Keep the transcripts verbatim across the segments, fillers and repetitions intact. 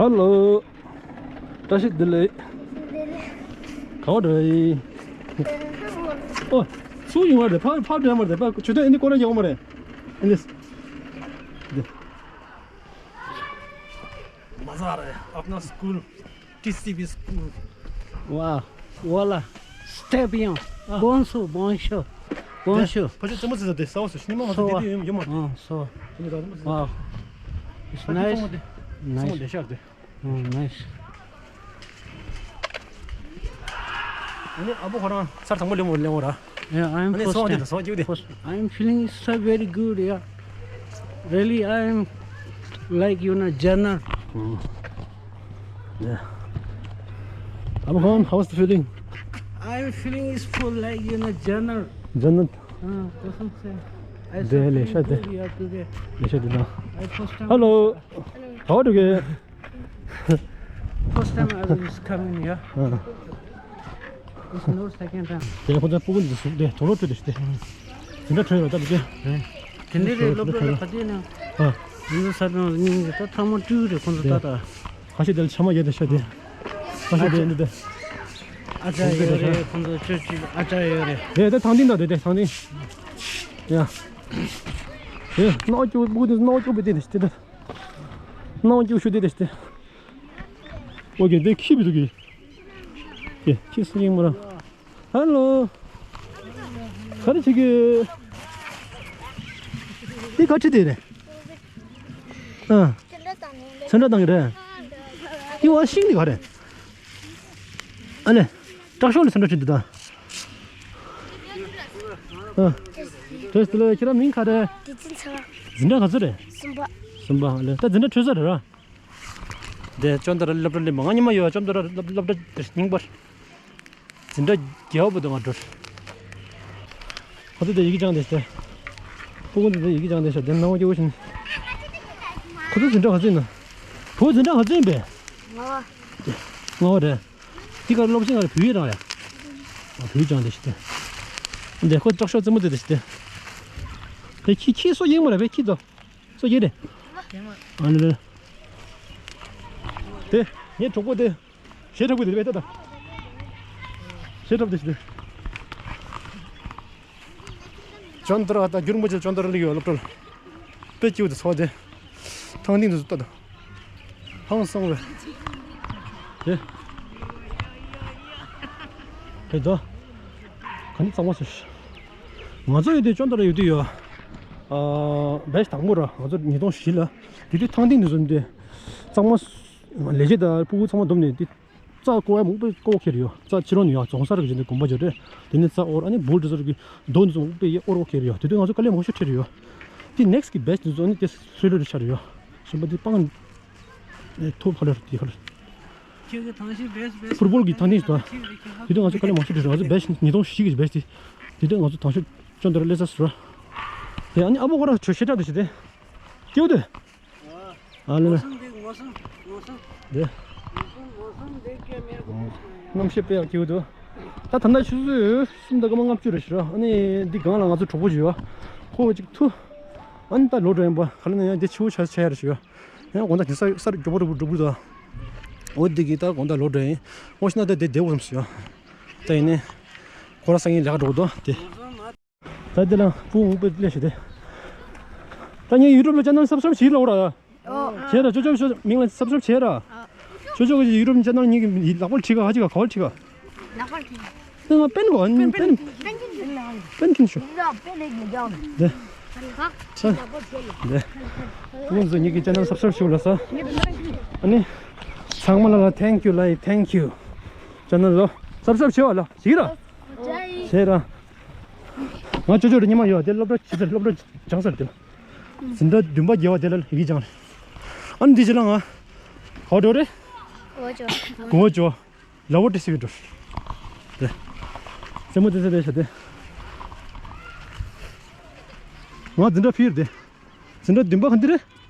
Hello. བཀྲ་ཤིས་བདེ་ལེགས། ག་བ་འགྲོ་ཡི། ཨོ། སུ་ཡོང་བ་རེད། ཕ་ཕ་འདྲ་མ་རེད། ཕ་ཆུ་ཚོད་ཨ་ནི་སྐོར་ར་རྒྱག་མ་རེད། ཨ་ནི། འདི། Mazar, apna school, T C B school. Wow, voilà. C'était bien. Bonjour, bonjour. Bonjour. ཕ་ཆུ་རྩེད་མོ་རྩེ་ས་དེ་ས་བ་སོ་ཤི་ནི་མ་མ་ཚོ་དེ་དེ་ཡོད་མ་རེད། ཨ་སོ། ཤི་ནི་ར་རྩེད་མོ་རྩེ་ས། Wow. It's nice. ཚོ་མ་དེ་ཤར་དེ། Oh, nice. ཨ་ནི་ཨ་བོ་ཁོ་རང་ཚར་དང་པོ་ལེན་མོ་ལེན་མོ་ར། Yeah, I'm ཨ་ནི་first སོང་དེ་time. དང་སོང་ཅིག་དེ། First, I'm feeling so very good, yeah. Really, I'm like, you know, general. Yeah. ཨ་བོ་ཁོང་how's the feeling? I'm feeling is full like, you know, general. General. Uh, कसम से. I दे, feel ले, शायद दे। Good, yeah, today. ले, शायद दे ना। I first time. Hello. How are you? First time I was coming here. हाँ। It's not second time. དེ་ཁོ་ཚོ་སྤུ་གུ་འདི་ཟུག་དེ་དོ་ལོ་སྤྲོད་དེ་ཤི་དེ། དེ་འདྲ་ཁྲོད་རོ་ད་དེ། དེ་འདྲ་རེད་སློབ་གྲྭ་ལ་ག་དུས་ན། ཨ། འདི་ཚོ་ས་དང་སྙིང་གི་ད་ཐ་མ་སྤྲུལ་རེད་ཁོ་ཚོ་ད་ད། ཁ་ཤས་དེ་ལ་ཆ་མ་ཡོད་དེ་ཤ་དེ། ཁ་ཤས་དེ་འདི་དེ། ཨ་ཅག་ཡོད་རེད་ཁོ་ཚོ་ཅོ་ཅོ་ཨ་ཅག་ཡོད་རེད། དེ་དེ་ཐང་ཏིང་ད་དེ་དེ་ཐང་ཏིང་། ཡ། དེ་སྣོག་ཅུ་སྤུ་གུ་དེ་སྣོག་ཅུ་བི་དེ་དེ་ཤི་དེ་དེ། སྣང་སྐྱུག་ཤུ་དེ་དེ་སྟེ། ཨོ་ཀེ་དེ་ཁྱི་བི་འདུག་གི། ཀེ་ཁྱི་སུ་ཡིན་མོ་ར། ཧ་ལོ། ག་རེ་བྱེད་ཀྱི། དེ་ག་ཁྲི་དེ་རེད། ཨ། ཚོན་ཁྲ་བཏང་གི་རེད། དེ་བ་ཤིང་དེ་ག་རེད། ཨ་ལེ། དྲག་ཤོག་ལ་ཚོན་ཁྲ་བྲིས་འདུག་ད། ཨ། བྲེས་ཏེ་ལ་ཁྱེད་རང་མིང་ག་རེད། བདེ་ཆེན་ཚེ་དབང་། འཛིན་གྲྭ་ག་ཚོད་རེད། གསུམ་པ། གསུམ་པ་ཨ་ལེ་ད་འཛིན་གྲྭ་འཕྲོད་ས་རེད་ར། དེ་ཅོན་ཏ་ར་སློབ་གྲྭ་ལས་མང་ཉི་མ་ཡོད་ཅོན་ཏ་ར་སློབ་སློབ་གྲྭ་རྙིང་པར། འཛིན་གྲྭ་རྒྱལ་བ་པོ་དང་ང་འགྲོ། ཁོ་ཚོ་དེ་ཡི་གེ་སྦྱང་དེ་ཤ། ཕྲུ་གུ་འདི་ཚོ་ཡི་གེ་སྦྱང་དེ་ཤ་དེ་སྣང་བ་སྐྱོ་བོ་ཞིག་ཁོ་ཚོ་འཛིན་གྲྭ་ག་ཚོད་ཡིན་ན། བུ་འཛིན་གྲྭ་ག་ཚོད་ཡིན་པས། ལྔ་པ། ལྔ་པ་རེད། དེ་གར་སློབ་ཆེན་གར་བོད་ཡིག་རང་ཡ། བོད་ཡིག་སྦྱང་དེ་ཤ་དེ། འདི་ཁོ་སྐྲག་ཤོག་རྩེད་མོ་རྩེ་དེ་ཤ་དེ། དེ་ཁྱི་ཁྱི་སོ་ཡིན་མ་རེད་པས་ཁྱི་ཚོ། སོ་ཡེ་རེད། ཨ་ནི་རེད། དེ་ངའི་གྲོགས་པོ་དེ། ཞེ་དྲག་པོ་དེ་རེད་པས་ད་ད། ཞེ་དྲག་པོ་དེ་ཞེ་དྲག་ཅོན་ཏ་ར་ད་རྒྱུན་མོ་ཆེ་ཅོན་ཏ་ར་ལི་ཡོད་སློབ་གྲྭ་ལ། དཔེ་སྐྱིད་པོ་དེ་ཚོ་དེ། ཐང་སྟེང་དུ་ལྟ་ད། ཧང་སང་བས། དེ། དེ་ད། ག་ནི་གཙང་མ་ཟེར། ང་ཚོ་ཡོད་དུས་ཅོན་ཏ་ར་ཡོད་དུས་ཡོད། ཨ། བེ་ཤི་དང་པོ་ར་ང་ཚོ་ཉིས་སྟོང་བཞི་ལ། དེ་དུས་ཐང་སྟེང་དུ་བཟུང་སྟེ། གཙང་མ། ལས་བྱེད་དང་ཕྲུ་གུ་ཚང་མ་བསྡོམས་ནས་དེ། རྩྭ་བརྐོ་ཡ་མང་པོ་བརྐོ་ཁེལ་ཡོད། རྩྭ་ཕྱི་རོལ་ནས་ཡོང་རྫོང་སར་གྱི་དགོན་པ་ཇོ་རེད། དེ་ནས་རྩྭ་འོར་ཨ་ནི་འབུལ་དེ་ཚོར་གྱི་རྡོ་འདི་ཚོ་མང་པོ་སྤེལ་ཡས་འོར་བརྐོ་ཁེལ་ཡོད། དེ་དུས་ང་ཚོ་དཀའ་ལས་མང་ཤོས་འཕྲད་ཡོད། དེ་next་གི་batch་དེ་ཚོ་ཨ་ནི་དེ་ལྷོད་ལྷོད་ཆགས་ཡོད། གཞན་པ་དེ་སྤང་ཐུབ་ཧ་ལས་དེ་ཧ་ལས། ཁྱེད་ཀྱི་ཐང་ཤིང་best best ཕུར་བུལ་གྱི་ཐང་ནི་ཟེར། དེ་དུས་ང་ཚོ་དཀའ་ལས་མང་ཤོས་འཕྲད་ཡོད། ང་ཚོ་batch་ཉིས་སྟོང་བཞི་གི་batch་དེ། དེ་དུས་ང་ཚོ་དང་ཤོས་ཅོན་ཏ་ར་སླེབས་ས་ཟེར། དེ་ཨ་ནི་ཨ་བོ་ཁོ་ར་ཆོས་ཤེས་དྲག་དེ་ཞེས་དེ། སྐྱིད་པོ་དེ། ཨ་ལེ་ལེ། དེ། རྣམ་ཤེས་དཔེ་ཡག་སྐྱིད་པོ་འདུག་ད་ད་ལྟ་ཆུ་ཚོད་གསུམ་དང་སྐར་མ་ལྔ་བཅུ་རེད་ཤག་ཨ་ནི་འདི་སྒང་ལ་ང་ཚོ་གྲོགས་པོ་ཅིག་ཡོད། ཁོ་ཅིག་ཐུག་ཨ་ནི་ད་ལོག་འགྲོ་ཡིན་པ་ག་ལ་ན་ཡང་འདི་ཆུ་བོ་ཆ་ཆ་ཡ་རེད་ཤག་ཡང་དགོང་དག་དེང་སང་ས་རུབ་རྒྱུ་འགྲོ་གི་འདུག་འོ་འདི་གི་ད་དགོང་དག་ལོག་འགྲོ་ཡིན། འོ་ཤི་ན་ད་དེ་བདེ་བོ་བསམ་སོང་ཡ། ད་ཡིན་ནི། ཁོ་ར་སང་ཉིན་ལས་ཀ་འགྲོ་གི་འདུག་དེ། ད་དེ་ལ་སྤུ་འུག་པའི་ལས་ཞུ་དེ། ད་ངའི་YouTube་ལ་channel subscribe་བྱེད་ལ་འོ་ར། བྱེད་ར་ཅོ་ཅོ་ཤོ་མིང་ལ་subscribe་བྱེད་ར། ཅོ་ཅོ་གི་YouTube channel་ཉིད་ཀྱི་ལག་པར་ཁྲིད་ག་ཧ་ཅི་ག་ག་བར་ཁྲིད་ག་ལག་པར་ཁྲིད། ད་ང་པན་གོ་ཨན་པན་པན་ཁྲིད་ཤོ། དེ། དེ། ངོ་ཟོ་ཉིད་ཀྱི་channel subscribe་ཞུ་ལ་ས། ཨ་ནི། ཚང་མ་ལ་ལ་thank you་ལ་thank you། channel་ལོ་subscribe་བྱེད་བ་ལ་ཞིག་ར། བྱེད་ར། ང་ཅོ་ཅོ་རེ་ཉི་མ་ཡོད་དེ་སློབ་གྲྭ་ཆི་ཟེར་སློབ་གྲྭ་སྦྱངས་ཟེར་དེ་ལ། འཛིན་གྲྭ་བདུན་པ་བརྒྱད་པ་དེ་ལ་ཡི་གེ་སྦྱངས་རེད། ཨ་ནི་འདི་ཅི་ལ་ང་། གོ་འགྲོ་རེད། གོ་ཅོ། ལ་བོ་ཏི་སི་བི་འགྲོ། དེ། སེ་མོ་དེ་ཚེ་དེ་ཤ་དེ། ང་འཛིན་གྲྭ་ཕིར་དེ། འཛིན་གྲྭ་བདུན་པ་ག་འདི་རེད།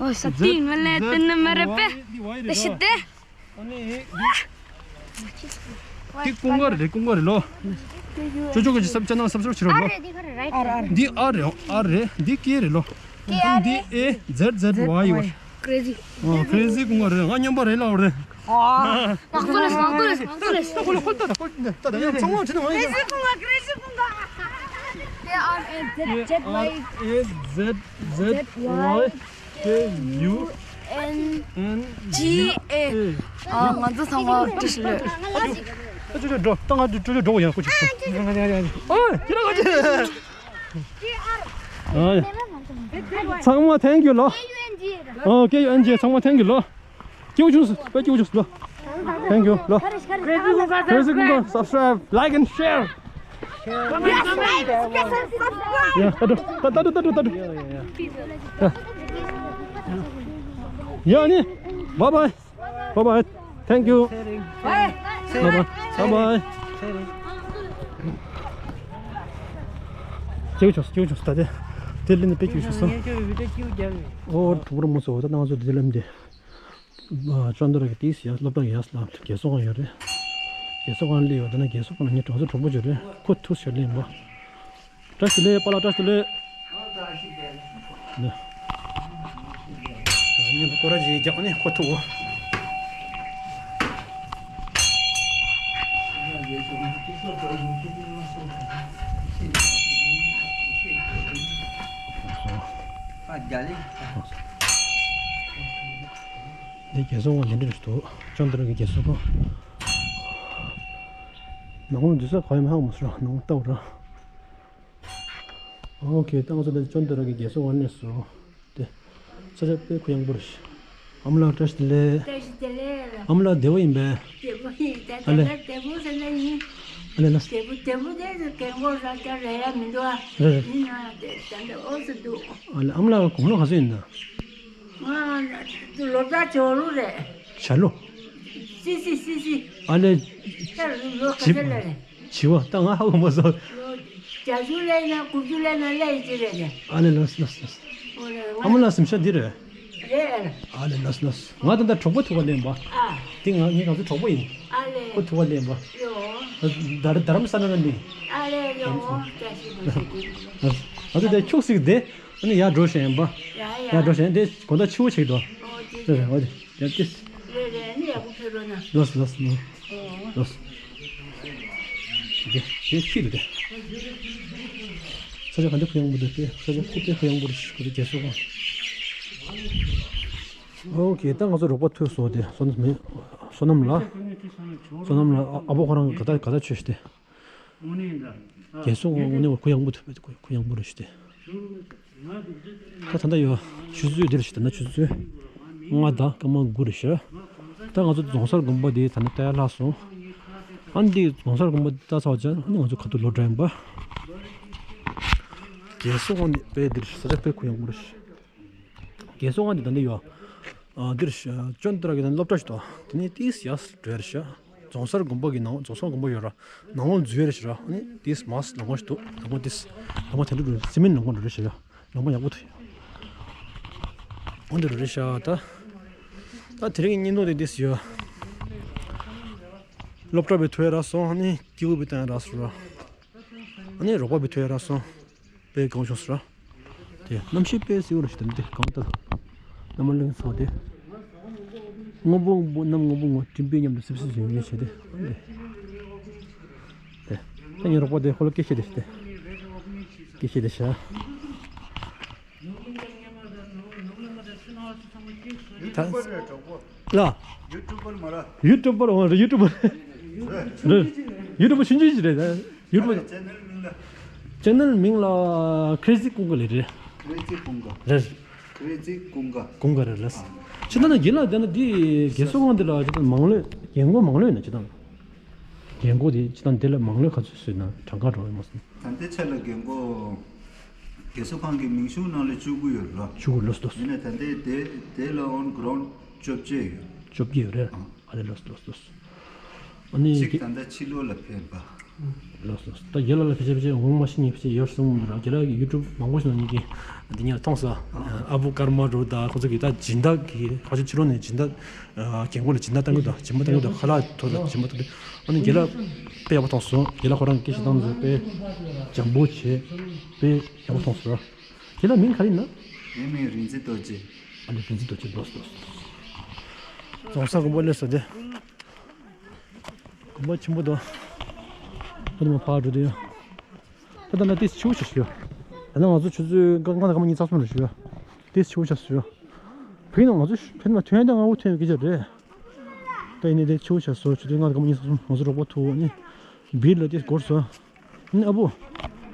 ཨོ་ས་ཏི་ང་ལས་དེ་ནི་མ་རེད་པས། ད་ཤི་དེ། ཨ་ནི་འདི་ཀུན་དགའ་རེད། ཀུན་དགའ་རེད་ལོ། ཅོ་ཅོ་གི་སབ་ཅ་ནང་སབ་སབ་བྱེད་རོགས་ལོ། འདི་ཨར་རེད། ཨར་རེད། འདི་ཀེ་རེད་ལོ། འདི་ཨེ་ཛེད་ཛེད་ཝའི་ཡོད། Crazy། ཨོ་Crazy ཀུན་དགའ་རེད། ང་སྨྱོན་པ་རེད་ལབ་རེད། ཨ། ང་ཚོ་ལས་ང་ཚོ་ལས། ད་ཁོ་ལ་ཁོ་ལྟ་ད་ཁོ་ལྟ་ད་ཡང་ཚང་མ་བྱེད་ན་ང་ཡིན། Crazy ཀུན་དགའ། Crazy ཀུན་དགའ། ཨེ་ཨར་ཨེ་ཛེད་ཛེད་ཝའི། ཨེ་ཛེད་ཛེད་ཝའི། ཀེ་ཡུ་ཨེན་ཨེན་ཇི་ཨེ། ཨ། ང་ཚོ་ཚང་མ་བཀྲ་ཤིས་བདེ་ལེགས། ཨ་ཅོ་ཅོ་འགྲོ། ད་ང་ཅོ་ཅོ་འགྲོ་དགོས་ཡ། ཁོ་ཅིག་ཨོ་ཁྱེད་རང་ང་ཅོ། ཨ། ཚང་མ་thank you ལོ། ཨོ་ཀེ་ཡུ་ཨེན་ཇི་ཨེ། ཚང་མ་thank you ལོ། སྐྱིད་པོ་བྱུང་སོང་། དཔེ་སྐྱིད་པོ་བྱུང་སོང་ལོ། Thank you ལོ། Crazy ཀུན་དགའ་subscribe, like and share. ཡ་ད་འགྲོ། ད་ད་འགྲོ། ད་འགྲོ། ད་འགྲོ། ཡ་ནི། Bye bye. Bye bye. Thank you. Bye bye. Bye bye. སྐྱིད་པོ་བྱུང་སོང་། སྐྱིད་པོ་བྱུང་སོང་། ད་དེ་དེ་ལས་ནི་དཔེ་སྐྱིད་པོ་བྱུང་སོང་། ཨོ་གྲོགས་པོ་ར་མོ་ཚོ། ད་ང་ཚོ་དེ་ལམ་དེ། ཨ། ཅོན་ཏ་ར་གི་ཏིས་ཡ་སློབ་གྲྭ་ཡ་ལ་རྒས་གསོ་ཁང་ཡོད་རེད། རྒས་གསོ་ཁང་སླེབས་ཡོད། ད་ནི་རྒས་གསོ་ཁང་ལ་ངའི་གྲོགས་ཚོ་གྲོགས་པོ་ཅིག་རེད། ཁོ་ཐུག་ཤོར་ལེན་པ། བཀྲ་ཤིས་བདེ་ལེགས་པཱ་ལགས། བཀྲ་ཤིས་བདེ་ལེགས། ནི། ངས་སྐོར་ར་ཅིག་རྒྱག་ནས་ཁོ་ཐུག་གོ། ཨ། རྒྱ་ལི། འདི་རྒས་གསོ་ཁང་འདི་འདྲ་ཞིག་འདུག་ཅོན་ཏ་ར་གི་རྒས་གསོ་ཁང་། ནང་ལ་འདུག་ས་ག་ཡོད་མ་ཧ་གོ་མ་སོང་། ནང་ལྟ་བུ་ར། ཨོ་ཁེ། ད་ང་ཚོ་འདི་ཅོན་ཏ་ར་གི་རྒས་གསོ་ཁང་སླེབས་སོང་། དེ་ས་ཆ་དཔེ་གུ་ཡངས་པོ་རེད། ཨ་མ་ལགས་བཀྲ་ཤིས་བདེ་ལེགས། བཀྲ་ཤིས་བདེ་ལེགས། ཨ་མ་ལགས་བདེ་པོ་ཡིན་པས། བདེ་པོ་ཡིན། ད་ཨ་ལེ། ད་བདེ་པོ་ཟེར་ན་ཡིན། ཨ་ལེ་ལགས། བདེ་པོ་བདེ་པོ་དེ་རྒན་གོག་ར་ཅག་རེ་ཡ་མི་འདུག་ཨ། རེད་རེད། ཡིན་ན་དེ་ད་འདི་ཨོ་སི་འདུག་ཨ་ལེ། ཨ་མ་ལགས་དགུང་ལོ་ག་ཚོད་ཡིན་ན། ང་ལོ་ཟླ་བྱ་ལོ་རེད། བྱ་ལོ། སི་སི་སི་སི། ཨ་ལེ། ད་ལོ་ག་ཚོད་ལ་རེད། བྱི་བ། ད་ང་ཧ་གོ་མ་སོང་། ལོ་བརྒྱད་ཅུ་ལས་ན་དགུ་བཅུ་ལས་ན་ལས་ཡི་ཅི་རེད་དེ། ཨ་ལེ་ལགས་ལགས་ལགས། ཨོ་ལེ། ཨ་མ་ལགས་གཟིམ་ཤག་འདི་རེད། རེད། ཨ་ལེ་ལགས་ལགས། ང་ད་ལྟ་གྲོགས་པོ་ཐུག་ག་སླེབས་པ། ཨ། འདི་ང་ངའི་ང་ཚོ་གྲོགས་པོ་ཡིན། ཨ་ལེ། ཁོ་ཐུག་ག་སླེབས་པ། ཡོ། རྡ་རྡ་རམ་ས་ལ་ན་ནི། ཨ་ལེ་ཡོ། བཀྲ་ཤིས་བདེ་ལེགས། ང་ཚོ་དེ་ཁྱུག་ཙིག་དེ། ཨ་ནི་ཡར་འགྲོ་བཞིན་ཡིན་པ། ཡ་ཡ། ཡར་འགྲོ་བཞིན་དེ་དགོང་དག་ཕྱི་པོ་ཆགས་འདུག་ཨོ་ཅི་ཅི། རེད་རེད། ཨོ་ཅི། ཡ་ཅི། རེད་རེད། ཨ་ནི་ཡག་པོ་ཕེབས་རོགས་གནང་། ལགས་ལགས་ལགས། ཨོ། ལགས། དེ་དེ་ཤི་འདུག་དེ། ས་ཆ་ག་འདྲ་གུ་ཡངས་པོ་འདུག་དེ། ས་ཆ་ཁོ་དཔེ་གུ་ཡངས་པོ་རེད། ཁོ་དེ་རྒས་གསོ་ཁང་། ཨོ་ཁེ། ད་ང་ཚོ་རོགས་པ་ཐུག་སོང་། དེ་བསོད་ནམས་མེད། བསོད་ནམས་ལགས། བསོད་ནམས་ལགས། ཨ་ཨ་བོ་ཁོ་རང་ག་ད་ག་ད་ཆོས་ཤིག་དེ། རྒས་གསོ་ཁང་དངོས་གནས་གུ་ཡངས་པོ་ཐུབ་པའི་གུ་ཡངས་པོ་རེད་ཤག་དེ། ད་ད་ལྟ་ཡོད་ཆུ་ཚོད་འདིར་ཤག་ད་ནི་ཆུ་ཚོད་ལྔ་དང་སྐར་མ་དགུ་རེད་ཤག་ད་ང་ཚོ་རྫོང་སར་དགོན་པ་དེ་ད་ནི་ལྟ་ཡ་ལྷག་སོང་། ཨ་ནི་དེ་རྫོང་སར་དགོན་པ་ལྟ་ཚར་བ་ཅན་ཨ་ནི་ང་ཚོ་ཁ་ཐུག་ལོག་འགྲོ་ཡིན་པ། རྒས་གསོ་ཁང་ནི་དཔེ་འདིར་ཤག་ས་ཆ་དཔེ་གུ་ཡངས་པོ་རེད་ཤག་རྒས་གསོ་ཁང་དེ་ད་ནི་ཡོད། ཨ་འདིར་ཤག་ཅོན་ཏ་ར་གི་ད་ནི་སློབ་གྲྭ་ཞིག་འདུག་དེ་ནི་ཏིས་ཡར་འགྲོ་ཡ་རེད་ཤག་རྫོང་སར་དགོན་པ་གི་ནང་རྫོང་སར་དགོན་པ་ཡོད་ར། ནང་ལོགས་འཛུལ་ཡ་རེད་ཤག་ཨ་ནི་ཏིས་མར་ལམ་ཁ་ཞིག་འདུག་ལམ་ཁ་ཏིས་ལམ་ཁ་དེ་འདྲ་འགྲོ་རེད། སི་མེན་ལམ་ཁ་འགྲོ་རེད་ཤག་ཡ་ལམ་ཁ་ཡག་པོ་འདུག་ཨ་འདི་འགྲོ་རེད་ཤག་ད་ད་དེ་རིང་གི་བརྙན་ཐུང་དེ་ཏིས་ཡོད། སློབ་གྲྭ་བའི་ཐོས་ར་སོང་། ཨ་ནི་སྐྱེ་བོ་བའི་ཐོས་ར་སོང་ར། ཨ་ནི་རོགས་པ་བའི་ཐོས་ར་སོང་། དཔེ་གང་བྱུང་སོང་ར། དེ་གནམ་གཤིས་དཔེ་བསིལ་བོ་རེད་ཤག་དེ་གང་ལྟར་རྣམ་པ་གླིང་ཚོ་དེ། སྔོན་པོ་སྔོན་པོ་གནམ་སྔོན་པོ་ངོ་སྤྲིན་པའི་མཉམ་དུ་སིབ་སིབ་བྱེད་ངེས་བྱས་ཏེ། དེ་ད་ངའི་རོགས་པ་དེ་ཁོ་ལ་སྐད་ཆ་དེ་ཞིག་དེ་སྐད་ཆ་དེ་བྱ། ད་ལ། ཡུ་ཊུབ་པར་མ་ར། ཡུ་ཊུབ་པར་འོ་རེད། ཡུ་ཊུབ་པར་རེད། ཡུ་ཊུབ་པར་ཆུང་ཆུང་ཞིག་རེད། ཡུ་ཊུབ་པར། ཅེ་ནལ་མིང་ལ། ཅེ་ནལ་མིང་ལ་Crazy ཀུན་དགའ་ལབ་རེད། Crazy ཀུན་དགའ། རེད། རེད་ཅིག་ཀུན་དགའ། ཀུན་དགའ་རེད་ལགས། ཅི་ལྟར་ན་རྒན་ལགས་དེ་ན་འདི་རྒན་གསོ་ཁང་འདི་ལ་ཅི་ལྟར་མང་ལོས་རྒན་གོག་མང་ལོས་ན་ཅི་ལྟར། རྒན་གོག་དེ་ཅི་ལྟར་འདི་ལ་མང་ལོས་ག་ཚོད་བཟོས་ན་གྲངས་ཀ་འགྲོ་ཡོད་མ་སོང་། ད་ལྟའི་ཆ་ལ་རྒན་གོག་རྒན་གསོ་ཁང་གི་མིང་གཞུང་ནང་ལ་བཅུ་དགུ་ཡོད་རེད་ལ། བཅུ་དགུ་ལོས་ལོས། ཡིན་ན་ད་ལྟའི་དེ་དེ་ལ་on ground་བཅོ་བརྒྱད་ཡོད། བཅོ་བརྒྱད་ཡོད་རེད། ཨ་རེ་ལོས་ལོས་ལོས། ཨ་ནི་གཅིག་ད་ལྟ་ཕྱི་ལོགས་ལ་ཕེབས་པ། ལགས་སོ། ད་རྒན་ལགས་ལ་ཕལ་ཆེར་ཕལ་ཆེར་ངོ་མ་ཤེས་ནི་ཕལ་ཆེར་ཡོད་གསུངས་འདུག་ར། རྒན་ལགས་ཀྱི་ཡུ་ཊུབ་མང་པོ་ཞིག་ནང་ཉིད་ཀྱི་འདི་ཉིད་མཐོང་སོང་། ཨ་བུ་ཀརྨ་རུ་དང་ཁོ་ཚོ་གི་ད་སྦྱིན་བདག་གི་ཁ་ཤས་ཕྱི་ལོགས་ནས་སྦྱིན་བདག་རྒན་གོག་ལ་སྦྱིན་བདག་གཏང་གི་འདུག་སྦྱིན་པ་གཏང་གི་འདུག་ཁ་ལག་ཐོག་ལ་སྦྱིན་པ་གཏང་གི་འདུག་ཨ་ནི་རྒན་ལགས་དཔེ་ཡག་པོ་མཐོང་སོང་། རྒན་ལགས་ཁོ་རང་སྐད་ཆ་བཏང་འདུག་དཔེ་འཇམ་པོ་བྱས་དཔེ་ཡག་པོ་མཐོང་སོང་ར། རྒན་ལགས་མིང་ག་རེ་ཡིན་ན། ངའི་མིང་རིག་འཛིན་རྡོ་རྗེ། ཨ་ནི་རིག་འཛིན་རྡོ་རྗེ་ལགས་སོ། རྫོང་སར་དགོན་པ་སླེབས་སོང་སྟེ། དགོན་པ་ཆེན་པོ་དང་། ཁོ་ནི་མ་ཕར་འགྲོ་དུས། ད་ལྟ་ན་ཏིས་ཆུ་བོ་ཆེ་ཞུ། ད་ལྟ་ང་ཚོ་ཆུ་ཚོད་ལྔ་དང་སྐར་མ་ཉི་ཤུ་རྩ་གསུམ་རེ་ཞུ། ཏིས་ཆུ་བོ་ཆེ་ཞུ། ཕ་གི་ན་ང་ཚོ་ཕ་གི་ན་ཐོན་ཡ་ད་ང་བོ་ཐོན་ཡོད་ཀྱི་ཅག་རེད། ད་ཡིན་ནའི་ཏིས་ཆུ་བོ་ཆེ་སོ་ཆུ་ཚོད་ལྔ་དང་སྐར་མ་ཉི་ཤུ་རྩ་གསུམ་ང་ཚོ་རོགས་པ་ཐུག་ནི། བིར་ལ་ཏིས་འགོར་སོང་། ནི་ཨ་བུ།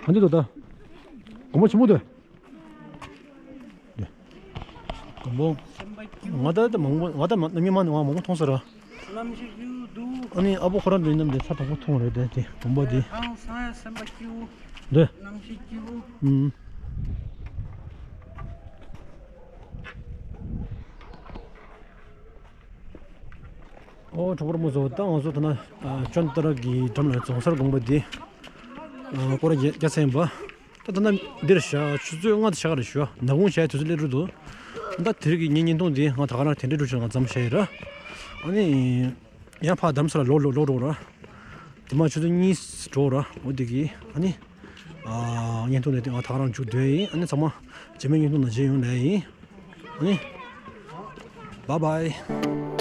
ང་འདི་ལོ་ད། དགོན་པ་ཆེན་པོ་འདུག་དགོན་པ། ང་ད་ད་མང་པོ་ང་ད་མ་མི་མང་ནས་མང་པོ་མཐོང་ས་ར། གནམ་གཤིས་སྐྱིད་པོ་འདུག་ཨ་ནི་ཨ་བུ་ཁོ་རང་འདྲ་ཡིན་ནམ་དེ་ཚ་དྲག་པོ་མཐོང་རེད་དེ་དེ་དགོན་པ་དེ། ཨང་སང་ཡ་སེམས་པ་སྐྱིད་པོ། འདི། གནམ་གཤིས་སྐྱིད་པོ། ཨུམ། ཨོ་གྲོགས་པོ་ར་མོ་ཚོ་ད་ང་ཚོ་ད་ན་ཨ་ཅོན་ཏ་ར་གི་འགྲམ་ལ་རྫོང་སར་དགོན་པ་འདི་ཨ་སྐོར་ར་རྒྱག་རྒྱག་ཚར་ཡིན་པ། ད་ད་ན་འདིར་ཞག་ཆུ་ཚོད་ལྔ་དང་ཕྱེད་ཀ་རེ་ཞུ་ནག་ཁུང་བྱས་དུས་ཚོད་སླེབས་འགྲོ་འདུག་ད་དེ་རིང་གི་ངའི་བརྙན་ཐུང་འདི་ང་ད་ག་རང་དེ་འདྲའི་འགྲོ་ཆུ་ང་མཚམས་བཞག་ཡིན་ར། ཨ་ནི་ཡང་ཕར་རྡ་རམ་ས་ལ་ལོག་ལོག་ལོག་འགྲོ་ར། དེ་མ་ཆུ་ཚོད་གཉིས་འགྲོ་ར་འོ་དེ་གི་ཨ་ནི། ཨ་བརྙན་ཐུང་འདི་ང་ད་ག་རང་མཇུག་བསྡུས་ཡིན། ཨ་ནི་ཚང་མ་རྗེས་མའི་བརྙན་ཐུང་ནང་མཇལ་ཡོང་ལེ་ཡིན། ཨ་ནི། Bye bye.